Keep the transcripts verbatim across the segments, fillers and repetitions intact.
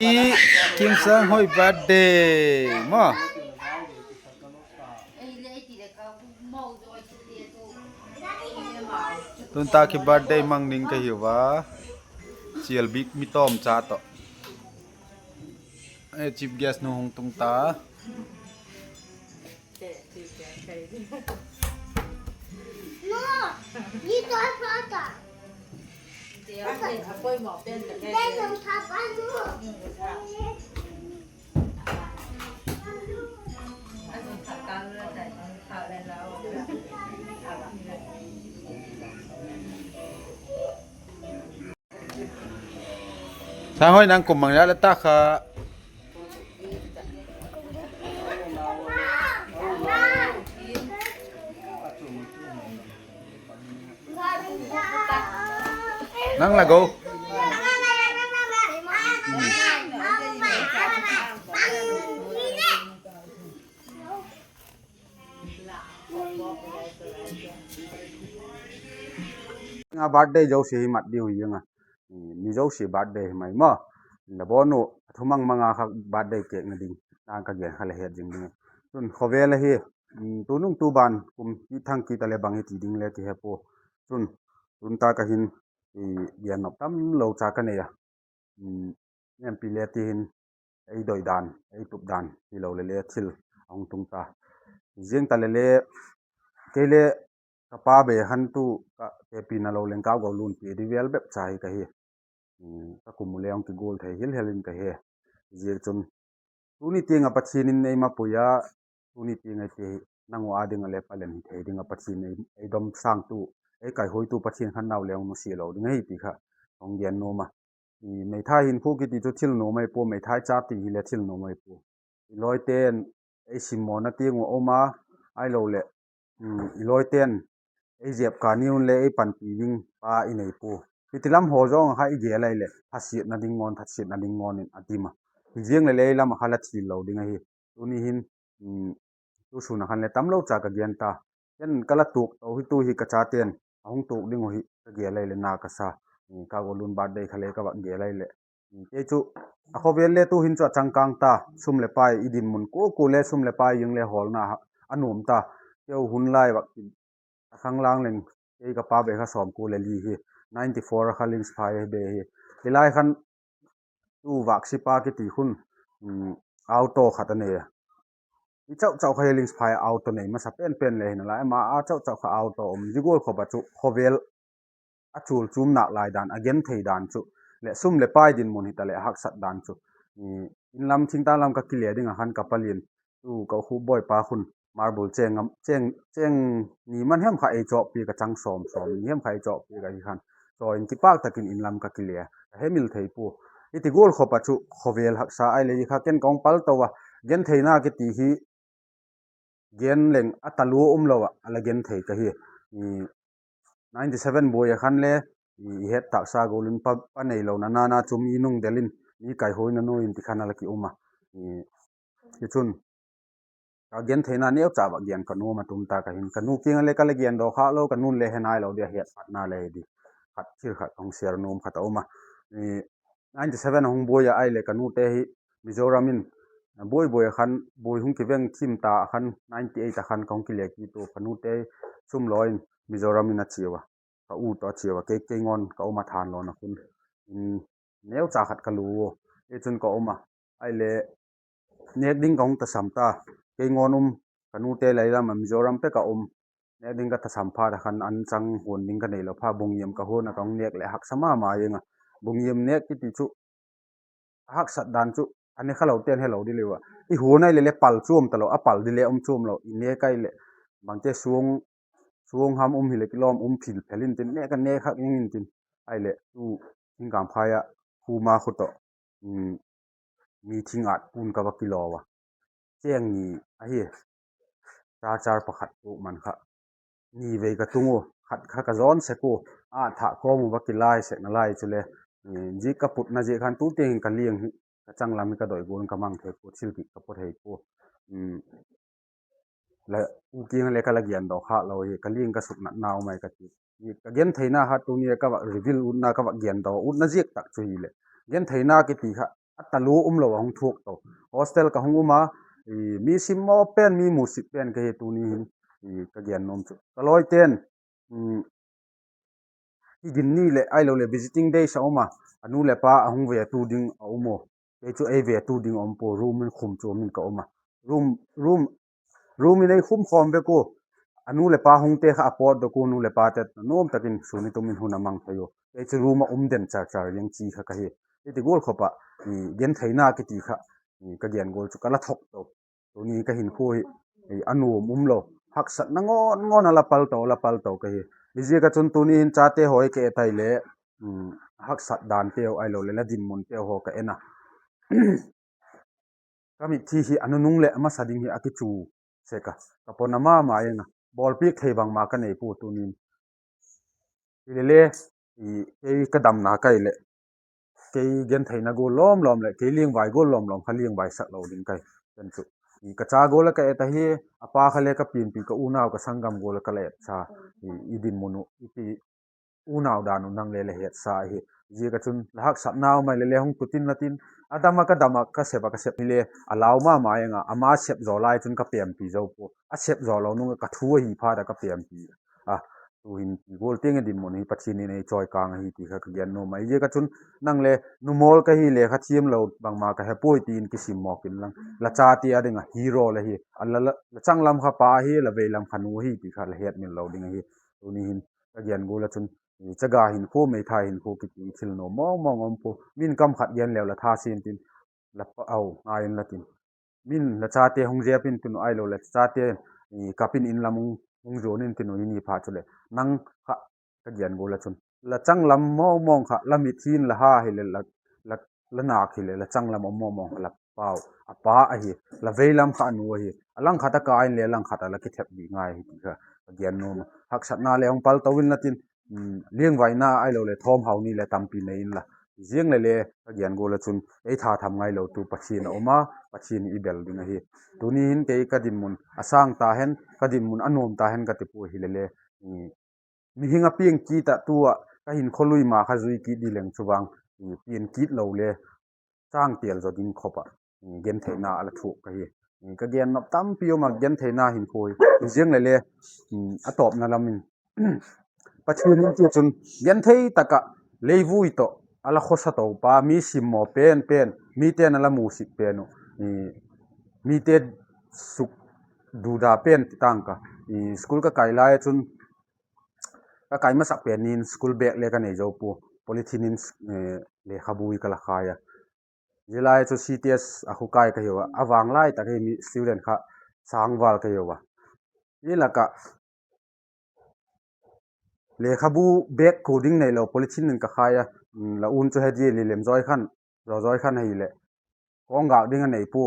Kimsang hoi birthday mo. Tunta ki birthday mang ding kahiuva. Chial bik mi tom cha to. Eh, chief guest nu hung tung ta. Sang hoi nang kum mang ya le ta kha. Nang la go. Nga birthday jouse hi mat diu hi nga. Mi jouse birthday hi mai mo. La bonu thumang manga kha birthday cake na ding. Tang ka gen kha le het jing ding. Tun khovel hi. Tunung tu ban kum ki thang ki ta le bang hi ti ding le ki he po. Tun tunta ka hin i gen nop tam lo cha ka nei a. Em pi le ti hin ei doi dan, ei tup dan, hi lo le le thil ahung tung ta. Jing ta le le, kei le ka pa be han tu ka te pi na lo leng ka go lun pi di vel bep cha hi ka hi. Ka kum u le ong ki gol thei hil hel in ka he. Jing chun, tuni ti nga Pathian in ei ma puya, tuni ti nga ti nang u a ding a le palen hi thei ding a Pathian ei, ei dom sang tu, ei kai hoi tu Pathian khan nau le ong nu si lo ding a hi ti kha. Ong gen nu ma. I meithai hin khu kiti chu thil nom ai pu, meithai cha ti hi le thil nom ai pu. I loi ten ei simmo na ti ngu oma ai lo le. I loi ten ei jep ka ni un le ei panpi ding pa i nei pu. Hiti lam ho jong kha i gel ai le, thasiat na ding ngon, thasiat na ding ngon in a ti ma. Hi jeng le le ei lam kha la thil lo ding a hi. Tuni hin tu sun a khan le tam lo cha ka gen ta. Ken ka la tuk to hi tu hi ka cha ten. Ahung tuk ding u hi ka gel ai le na ka sa. Ka go lun birthday kha le ka va gel ai le. Kei chu a khovel le tu hin chu a changkang ta. Sum le pai i din mun ko ko le sum le pai jing le hol na a nom ta. Keu hun lai va a khang lang leng kei ka pa be kha som ko le li hi. Ninety four a kha lings phai be hi. Hi lai khan tu vak si pa kiti khun auto khat a nei a. I chau chau kha hi lings phai auto nei masa pen pen le hin lai ma a chau chau kha auto um ji gol kho ba chu khovel a chul chum nak lai dan, a gen thei dan chu, le sum le pai din mun hi ta le haksat dan chu. In lam thing ta lam ka kile ding a khan ka palin, tu ka khu boi pa khun, marble cheng, cheng, cheng ni man hem kha ei chok pi ka chang som som, ni hem kha ei chok pi ka hi khan. So in kipak takin in lam ka kile, ka hemil thei pu. Iti gol kho pa chu, khovel haksa ai le i kha ken kong pal to a, gen thei na kiti hi, gen leng a talu um lo a, a la gen thei ka hi. Ninety seven boi a khan le, i het taksa golun pa, pa nei lo na, na, na chu mi nung delin, mi kai hoi na nu in ti khan a la ki um a. Ki chun, ka gen thei na neu cha va gen ka nu ma tum ta ka hin. Ka nu king le ka le gen do kha lo, ka nun le he nai lo dia het pat na le di. Khat thil khat hong share nom khat a um a. Ninety seven a hung boi a ai le ka nu te hi Mizoram in, boi boi a khan, boi hung kiveng thim ta a khan ninety eight a khan ka hung kile ki tu ka nu te sum lo in Mizoram in a chiu a. Ka u to a chiu a, kei, kei ngon ka um a than lo na khun. In neu cha khat ka lu u. E chun ka um a. Ai le nek ding ka hung ta sam ta. Kei ngon um ka nu te lai lam a Mizoram pe ka um. Nek ding ka ta sam pha ta khan an chang hon ding ka nei lo pha bung yem ka hon a ka hung nek le haksa ma ma jeng a. Bung yem nek kiti chu haksat dan chu, a ne kha lo ten he lo di le wa. I hon ai le le pal chuam ta lo, a pal di le um chuam lo, i ne kai le. Bang te suang, suang ham um hi le kilom um phil phel in tin, ne ka ne khak ning in tin. Ai le, tu, hing kam phai a, khu ma khu to, um, mi thing at pun ka va kilo wa. Cheng ni, a hi, char char pakhat tu man kha. Ni vei ka tung u, khat kha ka jon sek u, a tha kom u va kilai sek na lai chu le, ji ka put na ji khan tu tiang ka liang hi, ka chang lam hi ka doi gun ka mang thei pu, thil ki ka pu thei pu. La u kiang le ka la gian do kha lo hi, ka liang ka suk na nau mai ka ti. Ka gen thei na ha tu ni ka va reveal ut na ka va gian do, ut na ziak tak chu hi le. Gen thei na ki ti kha, talu umlou ahung thuak to. Hostel ka hung um a, i, mi simmo pen, mi musik pen ka hi tuni hin, i, ka gen nom chu. Ka loi ten, um, hi gin ni le, ahilou le visiting days a um a, anu le pa ahung ve tu ding a um o. Kei chu ei ve tu ding a um po, room in khum chu min ka um a. Room, room, room in ei khum khom ve ko. Anu le pa hung te kha apot do ko, nu le pa te nom takin suni tumin hun amang thei o. Kei chu room a um den char char jeng chi kha ka hi. Hiti gol khopa, i, gen theina kiti kha, i, ka gen gol chu ka la thok to. Tuni ka hinkho hi, i, anom umlou. Haksatna ngon ngon a la pal to, la pal to ka hi. Hijeh a chun tuni hin chate ho hi ka e tai le, um, haksat dan teu ahilou le la dinmun teu ho ka en a. Ka mitthi hi anunung le amasa ding hi akichu sek a. Ka pon a mama jeng a. Bolpi thei bang ma ka nei po tunin. Hi le le, i, kei ka damna ka hi le. Kei gen theina gol lom lom le, kei lingvai gol lom lom kha lingvai sak lou ding ka hi. Ken chu. I, ka cha gol ka e ta hi, apa kha le ka pinpi ka unau ka sanggam gol ka la et sa. I, i dinmun u, i ti unau dan u nang le la het sa hi. Hijeh a chun la haksatna u mai le le hung tutin natin. Adama ka dama ka sep a ka sep hi le a lau mama jeng a ama sep jo lai chun ka pempi jo po. A sep jo lou nung ka thu ahi phat a ka pempi. A, tu hin ti gol teng a dinmun hi Pathen in ei choi kang ahi ti kha ka gen nom a. Hijeh a chun nang le numol ka hi le kha thiam lou bang ma ka he poi tin kisim mo kin lang. La chate a ding a hero la hi. A la, la, la changlam kha pa hi, la veilam kha nu hi ti kha la het min lou ding ahi. Tuni hin ka gen gol a chun, i, chaga hinkho, meithai hinkho kiti thil nom mong mong um po. Min kam khat gen leu la tha sin tin, la pa au, ngai in la tin. Min la chate hung jep in tin ahilou le chate, i, kapin in lam hung, hung jon in tin u ini pha chu le. Nang kha ka gen gol a chun. La changlam mong mong kha, la mitthi in la ha hi le la, la, la nak hi le, la changlam mong mong kha la pau, apa ahi, la veilam kha anu ahi, a lang khat a ka in le lang khat a la kithep di ngai hi ti kha, ka gen nom a. Haksatna le hung pal to in la tin, um, lingvaina ahilou le thom hau ni le tampi nei in la. Jeng le le ka gen gol a chun, ei tha tham ngai lou tu Pathen a um a, Pathen i bel ding ahi. Tuni hin kei ka dinmun, asang ta hen, ka dinmun anom ta hen ka ti po hi le le, i, mihing a piang kit a tua, ka hinkho lui ma kha jui kit di leng chu vang, i, piang kit lou le, chang tel jo ding khopa, i, gen theina a la thuak ka hi. I, ka gen nop tampi um a gen theina hinkho hi. Jeng le le, um, a topna lam in. Pathen in ti chun, gen thei taka, leivui to, a la khosa to pa, mi simmo pen pen, mi ten a la musik pen u. I, mi te suk duda pen ti tang ka. I, school ka kai lai chun, ka kai masak pen nin school bag le ka nei jo po. Polythene in, eh, lekhabu hi ka la khai a. Jilai chu C T S a khu kai ka hi u a. A vang lai tak hi mi student kha sang val ka hi u a. Hi laka lekhabu bag khu ding nei lou polythene in ka khai a. Mm, la un chu he di li lem joi khan, jo joi khan hei le. Kong gak ding a nei po,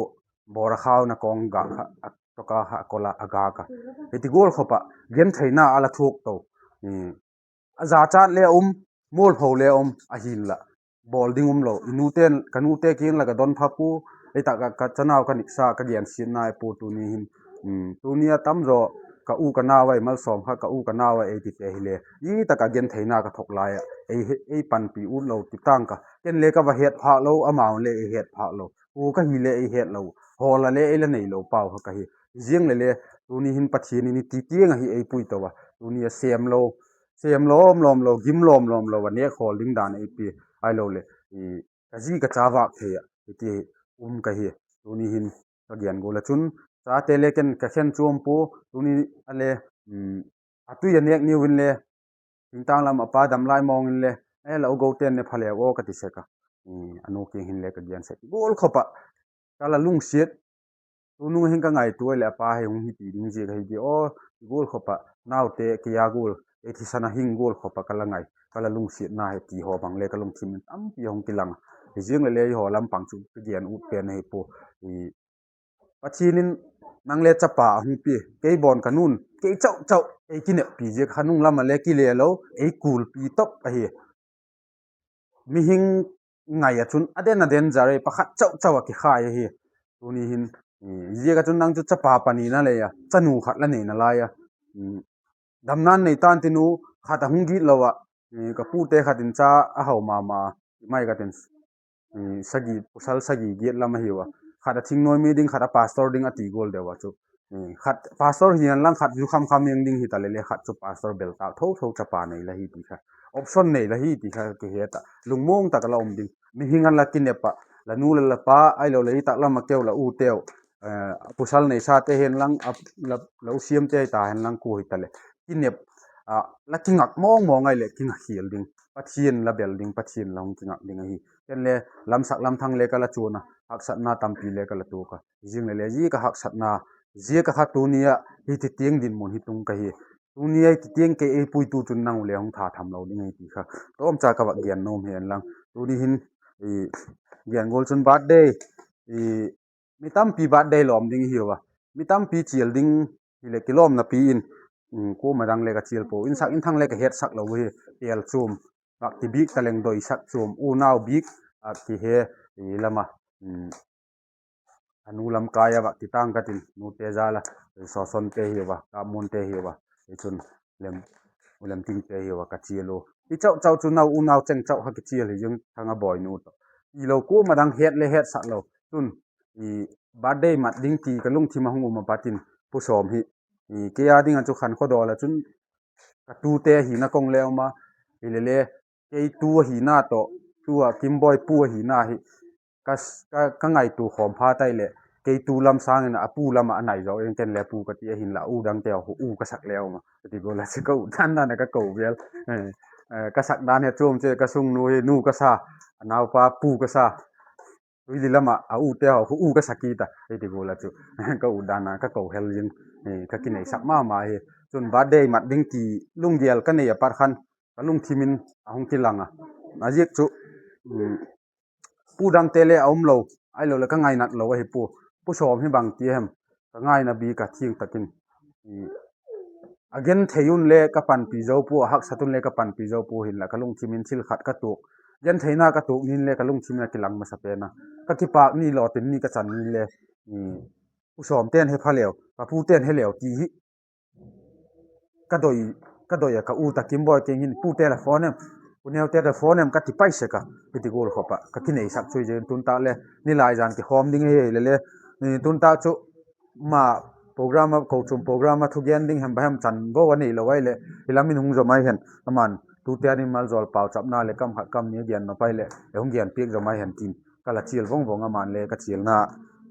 bora khau na kong gak kha, a toka kha, a kola a gak a. Hiti gol khopa, gen theina a la thuak to. Hmm. A jachat le um, mol pho le um, a hin la. Bol ding um lou. I nu ten, ka nu te kin la ka don pha po, ei ta ka, ka chanau ka niksa, ka gen sin nai po tuni hin. Hmm. Tuni a tam jo, ka u ka nau a i malsom kha, ka u ka nau a ei ti te hi le. I ta ka gen theina ka thok lai a. Ei, ei panpi ut lou ti tang ka. Ken le ka va het phak lou, amau le ei het phak lou. Hu ka hi le ei het lou. Hol a le ei la nei lou pau kha ka hi. Jeng le le, tuni hin Pathen in i ti tiang a hi ei pui to va. Tuni a sem lou, sem lom lom lou, gim lom lom lou, va nek hol ding dan ei pi. Ahilou le, i, ka ji ka cha vak thei a. I ti um ka hi. Tuni hin ka gen gol a chun. Chate le ken ka khen chuam po. Tuni a le, um, a tui a nek niu in le, Thingtang lam a pa dam lai mong in le, eh, la u go ten ne pha le o ka ti sek a. I, a nu kiang hin le ka gen sek. Gol khopa, ka la lungsiat. Tunung hin ka ngaito le a pa hi hung hi ti ding ji ka hi ti o, gol khopa, nau te ki a gol, e thi sana hing gol khopa ka la ngai, ka la lungsiat na hi ti ho bang le ka lungthim in tampi hung kilang. Hi jing le le ho lam pang chu ka gen ut pen hi po. I, Pathen in nang le chapa a hung pi, kei bon ka nun, kei chau chau, ei kinep pi jek hanung lam a le ki le lo, ei kul pi top a hi. Mihing ngai a chun, a den a den jar ei pakhat chau chau a ki khai a hi. Tuni hin, i, jek a chun nang chu chapa pani na le a, chanu khat la nei na lai a. I, damnan nei tan tinu, khat a hung git lo a, i, ka pu te khat in cha a hau mama, i mai ka tin. um, sagi, pasal sagi get lam ahiuva. Khat a thingnoi mi ding, khat a pastor ding ati gol deuva chu. Um, khat pastor hihen lang khat ju kham kham jeng ding hita lele khat chu pastor bel ta tho tho chapa nei la hi ti kha. Option nei la hi ti kha kihe ta. Lungmong taka la um ding. Mihing a la kinep a, la nu la la pa, ahilou le hitak lam a keu la u teu, eh, pasal neisa te hihen lang, a, la, la u siam te hita hihen lang ku hita le. Kinep, a, la kingak mong mong ahile, kingak hiel ding. Pathen la bel ding, Pathen la hung kingak ding ahi. Ken le, lamsak lamthang le ka la chun a, haksatna tampi le ka la tuak a. Jing le le, ji ka haksatna, ji ka kha tuni a, hiti tieng dinmun hi tung ka hi. Tuni a hiti tieng kei eipuitu chun nang u le hung tha tham lou ding ahi ti kha. Tomcha ka va gen nom hihen lang. Tuni hin, i, gen gol chun birthday, i, mi tampi birthday lom ding ahiuva. Mi tampi chial ding hile kilomna pi in, um, koma dang le ka chial po. Insak inthang le ka hetsak lou hi, tel chom. Ka kibik ta leng doi sak chom. Unau bik, a kihe, i lama. Um, anu lamkai a va kitang ka tin, nu te jal a, Soson te ahiuva, Kamun te ahiuva, hichun lem, u lem ting te ahiuva, ka chial u. I chau chau chu nau, unau cheng chau ha kichial hi jing thang a boi nu to. I lou koma dang het le hetsak lou. Chun, i birthday mat ding ti ka lungthim a hung um a patin, Pu Som hi. I kei a ding a chu khan khodol a chun, ka tu te hina kong le um a, i le le, kei tu hina to, tu a Kimboi pu hina hi, ka, ka, ka ngaitu khom pha tai le, kei tu lam sang in a pu lam a nai jo, in ken le pu ka ti ahin la, u dang te u, u ka sak le um a, ti gol a si ka u dan dan a ka ko vel, eh, eh, ka sak dan he chom che, ka sung nu hi, nu ka sa, a nau pa pu ka sa, Tuili lam a, a u te ho, u ka sa kita, ti gol a chu, ka u dan a, ka ko hel jing, eh, ka kinei sak mama hi, chun birthday mat ding ti, lunggel ka nei a pat khan, ka lungthim in a hung kilang a. A ziak chu, um, pu dang te le a um lou, ahilou le ka ngainat lou ahi pu. Pu Som hi bang ti hem, ka ngaina bik a thing takin. I, a genthei un le ka panpi jou pu, a haksat un le ka panpi jou pu hin la ka lungthim in thil khat ka tuak. Gentheina ka tuak nin le ka lungthim in a kilang masa pen a. Ka kipak ni lou tin ni ka chan ni le, i, Pu Som ten he pha leu, ka pu ten he leu ti hi. Ka doi, ka doi a ka u ta Kimboi keng hin, pu te la phone em, Pu Neo te la phone em, ka ti pai sek a, hiti gol khop a, ka kinei sak chu i jeng tun ta le, ni lai jan kikhom ding hi le le, ni tun ta chu, ma program a, ko chum program a thu gen ding hem ba hem chan go a nei lou ai le, i lam in hung jo mai hen, aman, tu te a ni mal jol pau chapna le kam khat kam ni gen ma pai le, e hung gen piak jo mai hen tin. Ka la chial vong vong a man le ka chial na,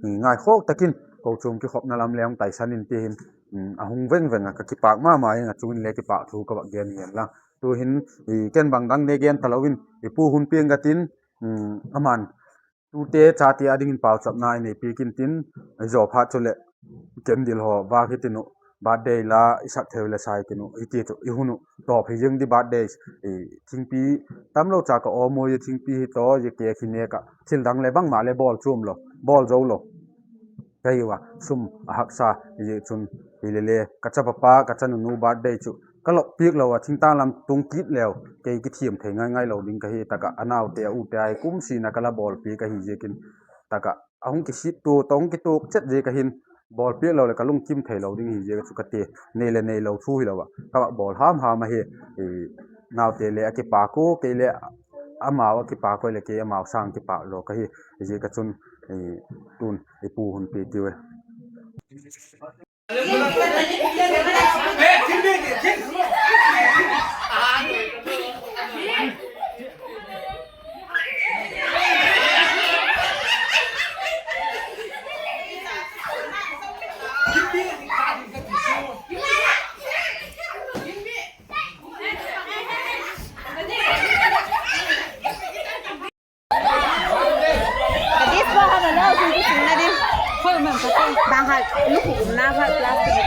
i, ngai khok takin, ko chum kikhopna lam le hung taisan in ti hin, um, a hung veng veng a ka kipak mama in a chungin le kipak thu ka va gen hian lang. Tu hin, i, ken bang dang ne gen ta lou in, i pu hun piang ka tin, um, aman, tu te cha te a ding in pau chapna i nei piak in tin, i jo phat chu le, ken dil ho, va ki tin u, birthday la, i sak theu le sai tin u, i ti chu, i hun u, to phi jing di birthday, i, thingpi, tam lou cha ka o mo i thingpi hi to, i ke khi ne ka, thil dang le bang ma le bol chum lou, bol jo lou. Ka hi wa, sum a haksa, i chun, i le le, ka cha papa, ka cha nu nu birthday chu, ka lop piak lou a, thingtang lam tung kit leu, kei ki thiam thei ngai ngai lou ding ka hi taka, a nau te, a u te, ai kum si na ka la bol piak ka hi ziakin, taka, a hung ki sit tu, tong ki tuk chet ziak a hin, bol piak lou le ka lungkim thei lou ding hi ziak chu ka ti, nei le nei lou thu hi lou a, ka va bol ham ham a hi, i, nau te le a kipak u, kei le amau a kipak u le kei amau sang kipak lou ka hi, ziak a chun, i, tun, i pu hun pi tiu e. Ka dispo ha ma nau sung ki sung na di. Khoi man ka khoi. Bang ha lukhum na ha plastic.